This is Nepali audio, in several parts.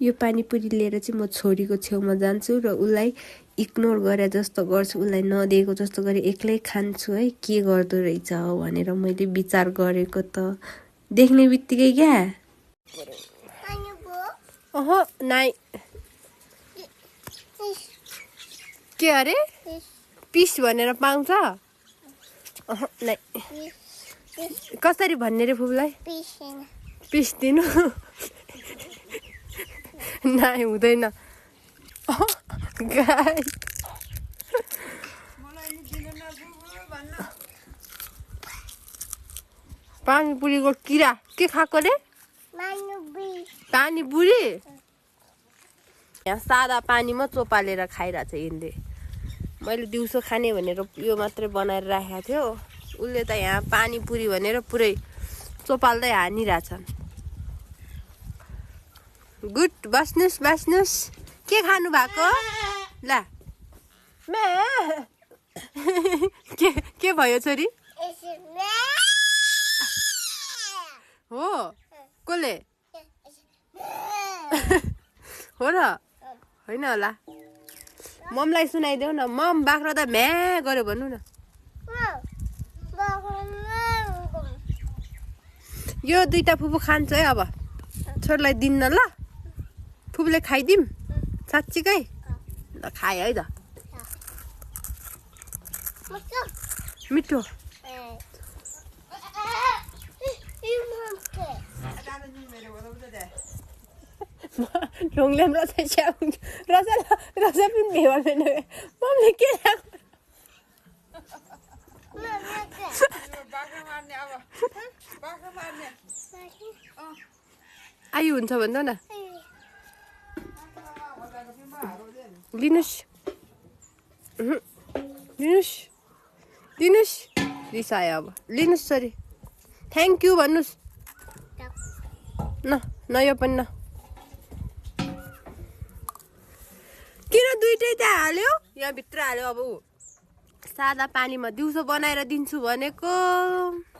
यो पानीपुरी लिएर चाहिँ म छोरीको छेउमा जान्छु र उसलाई इग्नोर गरे जस्तो गर्छु, उसलाई नदिएको जस्तो गरी एक्लै खान्छु है। के गर्दो रहेछ भनेर मैले विचार गरेको त देख्ने बित्तिकै क्या नाइ के अरे पिस भनेर पाउँछ नाइ कसरी भन्ने रे फुपूलाई पिस दिनु नाइ हुँदैन गाई पानीपुरीको किरा के खाएको रे पानीपुरी यहाँ सादा पानीमा चोपालेर खाइरहेको छ यिनले। मैले दिउँसो खाने भनेर यो मात्रै बनाएर राखेको थियो, उसले त यहाँ पानीपुरी भनेर पुरै चोपाल्दै हानिरहेछन्। गुड बस्नुस् बस्नुस् के खानु भएको ल के भयो छोरी हो कसले हो र होइन होला ममलाई सुनाइदेऊ न मम बाख्रा त म्या गर्यो भन्नु न यो दुईटा फुपू खान्छ है अब छोरीलाई दिन्न ल फुपूले खाइदिम साँच्चीकै ल खाए है त मिठो ढोङल्याम रसा रसा पनि भेवा मम्मीले के आयु हुन्छ भन्दा न लिनुस् लिनुस् लिनुस् रिसायो अब लिनुस् सरी थ्याङ्क यू भन्नुस् न यो पनि न किन दुइटै त्यहाँ हाल्यो यहाँ भित्र हाल्यो अब ऊ सादा पानीमा दिउँसो बनाएर दिन्छु भनेको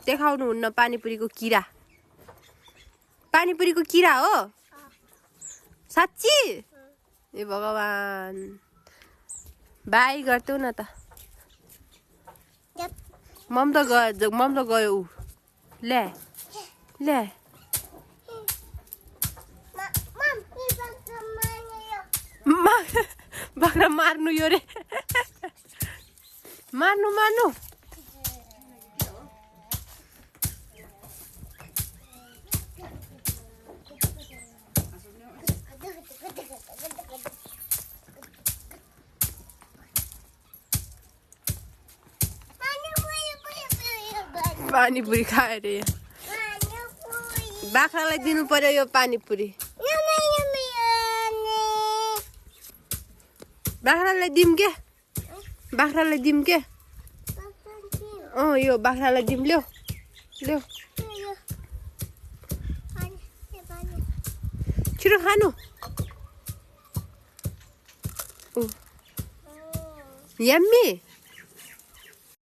देखाउनु हुन्न पानीपुरीको किरा पानीपुरीको किरा हो साँच्ची ए भगवान् बाई गर्थ्यौ न त मम त गयो ऊ ल्या ल्या बाख्रा मार्नु यो रे मार्नु मार्नु पानीपुरी खाएर बाख्रालाई दिनु पर्यो यो पानीपुरी बाख्रालाई दिम के बाख्रालाई दिम के यो बाख्रालाई दिम ल्याउ ल्याउ छिटो खानु यम्मी